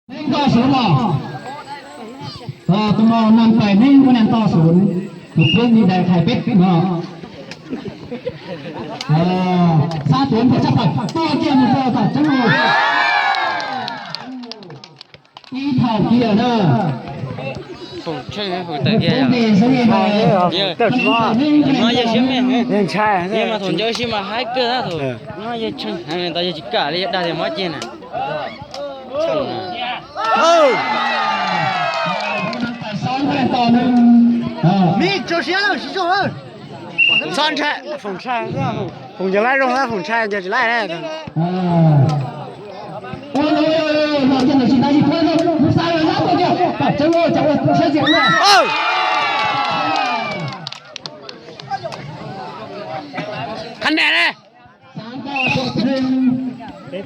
Nees nkaum xyoo los, tus no năm bảy, nees nkaum xyoo, một phút đi đại khái peb no. Xab Tuam npog tshaj plaws, tua kiag mus rau tom tseeb lawm. Ib thaum kiag na. Foom tsheej, foom tawm kiag yom. Yog, no yog siab meej, yog mas thaum nco ib sib mas haib kawg na thaum. No yog tsheej heev li ntawd yog tsis kam li yog dag tias mob ceg na. Txhob ntshai, foom ntshai, foom ncig laib zoo na, foom ntshai ces tsis laij. Khab niam ne?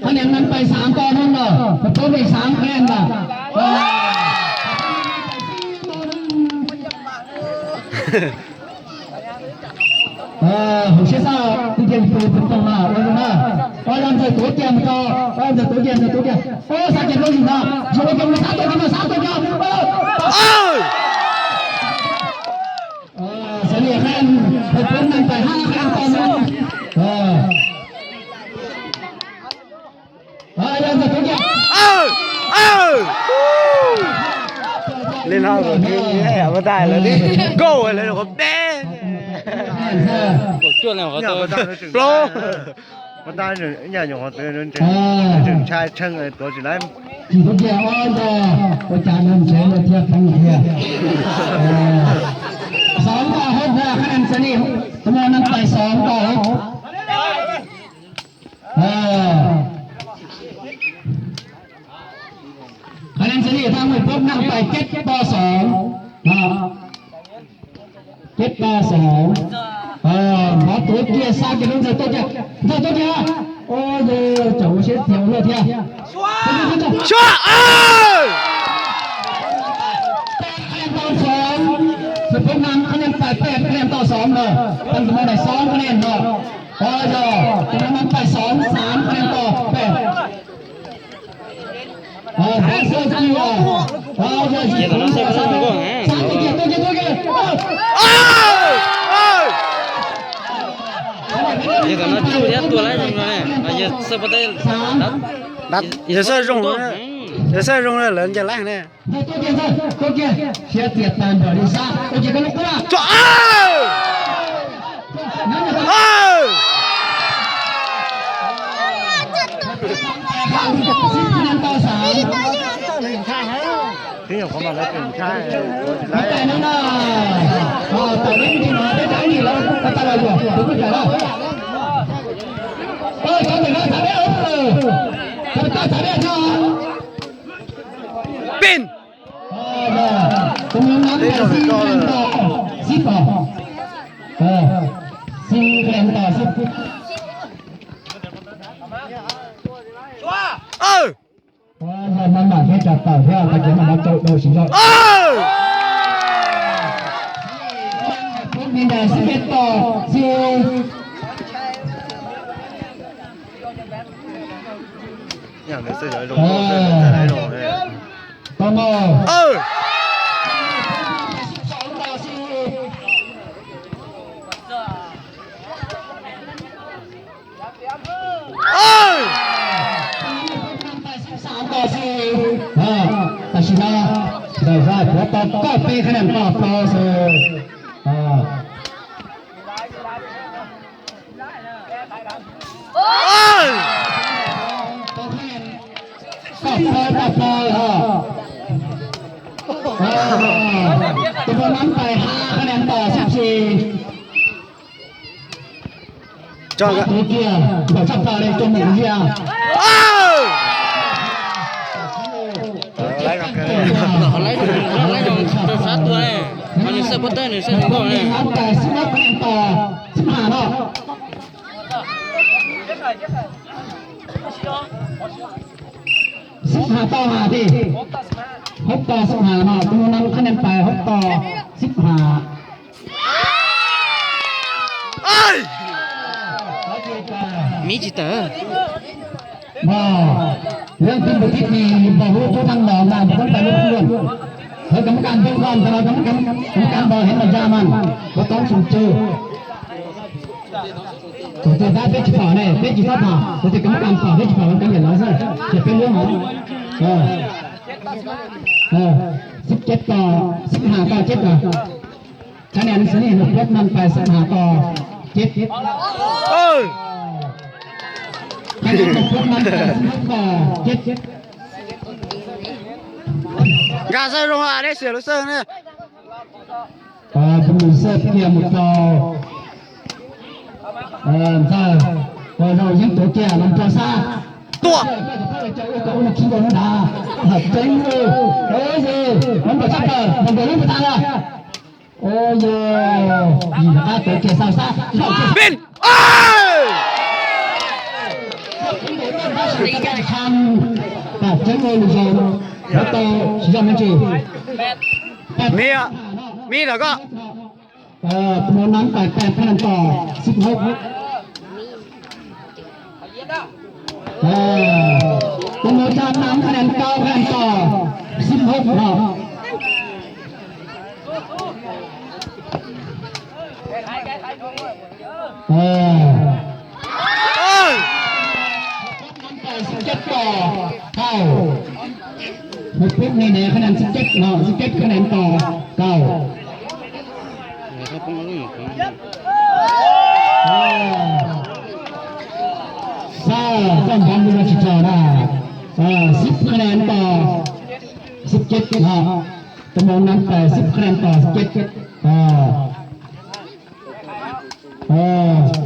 Khab niam năm bảy, xav to no los, một phút đi xav khen los. Hauv siab xaj, tus tiag tus tau mas ua zoo na. Ua zoo ntxawg tuav kiag mus rau, ua zoo ntxawg tuav kiag, ntxawg tuav kiag. Ua xav kiag rau yus no, yus ua kiag mus xav tuav kiag, xav tuav kiag. Xav li khab, một phút năm bảy, hai khab to no. Li no kom khwv mus tais lawv tib nkauj lawv qhov peb. Plaub. Ua tab ib nyuag qhov twg tseem ntshai tsheej tuav tsis laib. Tsis tau kiag ob ntag, ua cas nws nrhiav nws thiaj pheej kiag. Xov nkauj hauv ua khab nees xws li, tus no năm bảy xov nkauj hauv. Khab nees xws li tag mus pub năm bảy, chết to xov. Chết to xov. Hov tuav kiag, xa kiag rau ntxawg tuav kiag, ntxawg tuav kiag. Ua yog tseem ua siab tiag ua luaj thiab. Sua. Khab nees to xov, xws pub năm, khab nees bảy, peb khab nees to xov na. Tag tus no daim xov khab nees no. Ua yog tus no năm bảy xov, xav khab nees to peb. Ces tom no tsuj thiab tua laib zoo no, yawg Xawj Pov Tawb, yawg Xawj zoo, yawg Xawj zoo lawv ncaws laib ne. Twb yog qhov mas lawv tseem ntshai, ua tsis laib. Pin. Twb zoo li ko lawm. Tam sim no ntawm Zaj Puav tau kaum peb khab nees, pab plaub xwb. Pab plaub, pab plaub os. Tus no nab tais hab khab nees tom sib xis. Tus kiag ntawm tshaj plaws li rau mus lia. Nab tais xib ob khab nees tom xib hab no. Xib hab tom hab ti, hab tom xib hab no, tus no nab khab nees tais hab tom xib hab. Miv tsis tawm. Leej twg npaum thib pis npaum hauv tub thaj los mas npaum koob pais lub phuj luaj. Hawv kam kas ntuj koj ntawd los kam kas npaum heev los ya mas npaum toob sum tsw. Tus twg tab peb tsis pom ne, peb tsis txhob pom, tus twg kam kas pom peb tsis pom, kam yam no xwb, ces peb lub hov. Xib ceb tos, xib ha tos ceb tos. Khab niam xib hwb peb nam pais xib ha tos ceb. Khab niam peb nam pais xib hwb tos ceb. Nkag xawb zoo, dej siab lub xawb ne. Tus mus xawb kiag mus rau ntxawg, ua zoo yeeb tuav kiag los rau sab. Tuaj. Ua kom ua khib nkaus no ntag. Tseeb, ua yog, no npaum tshaj plaws, npaum nkaus lub npaum tas lawm. Ua yog, yim qab tuav kiag xauj sab. Pin. Tam tseeb ua lus zoo, yuav tau tsis yog me ntsis. Mi, mi lawm koj. Tus mus nab pais peb khab niam tos xib hwb. Tus mus tsa nab khab niam tos, khab niam tos xib hwb no. Xib ceb tos kaum. Mus pub ni ne khab niam xib ceb no, xib ceb khab niam tos kaum. Xab, koj npav ntu no tsis txog na. Xib khab niam tos xib ceb no. Tus mus nab pais xib khab niam tos xib ceb.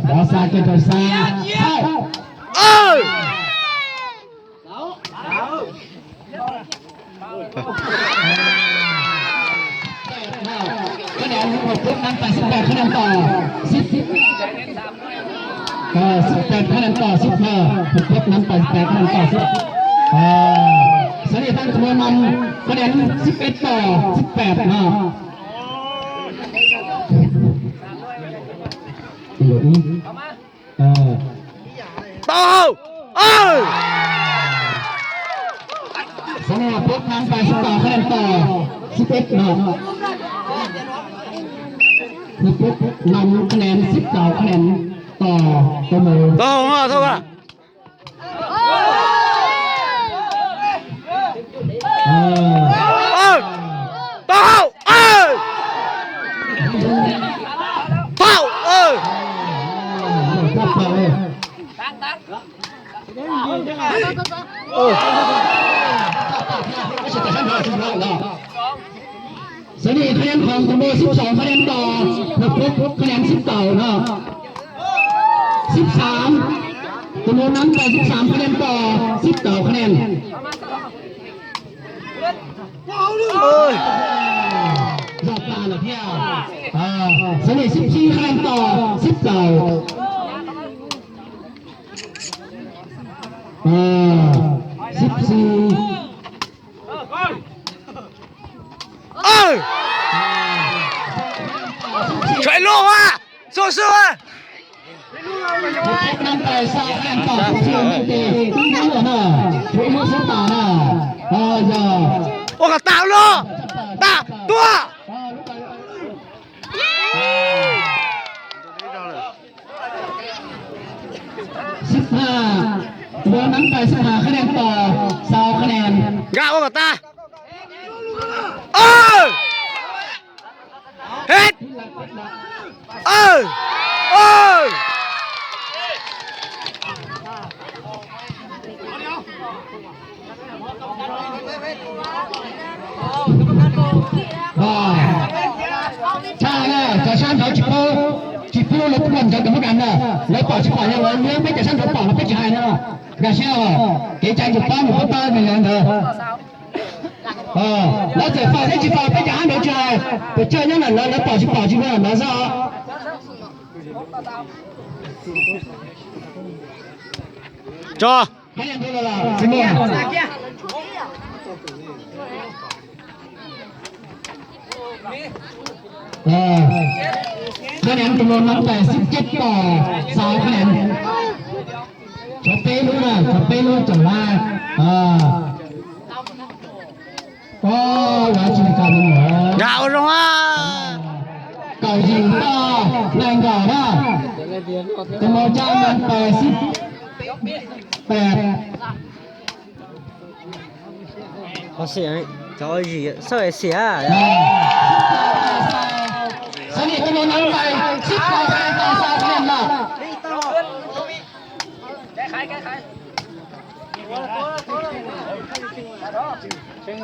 Nov xa kiag rau sab. Khab niam peb nab pais xib peb khab niam tos xib, xib peb khab niam tos xib, peb nab pais xib peb khab niam tos xib. Xav li tag tus mus nab khab niam xib peb tos xib peb no. Tau hau. Xav li peb nab pais xib peb khab niam tos xib peb no. Xib peb nab khab niam xib peb khab niam tos tus mus. Tau hau, tau hau. Tau hau. Xav li khab niam khoom tus mus xib xaum khab niam tos, tus pub khab niam xib kaum no. Xib xaam, tus mus nab tos xib xaam khab niam tos xib kaum khab niam. Zog tas lawm thiab. Xav li xib tsib khab niam tos xib kaum. Xib tsib. Tsuav lub a, xub xub a. Ua kom tas los, tas tuaj. Xib ha, tus nab pais xib ha khab niam tos xaus khab niam. Nkag ua kom tas. Hej. Tshaj na, cov sab nraud tsis paub, tsis pub lawv tuaj nrog cov mab kas na. Lawv pom tsis pom yog lawv, peb cov sab nraud pom los peb tsis hais no. Nkag siab os, kev cai yus paub mus pub tau nws yog ntawd. Lawv txawm faus thiab tsis faus peb cov sab nraud tsis hais, pes tsawg nyob ntawm lawv, lawv pom tsis pom tsis ua ntawd xwb os. Tso. Khab niam tus mus nab pais xib ceb tos xaus khab niam. Tshuav peb lub na, tshuav peb lub tseem laj. Ua zoo a. Kaum yim rau nees nkaum na. Tus mos caj nees pes xib pes. Xib xib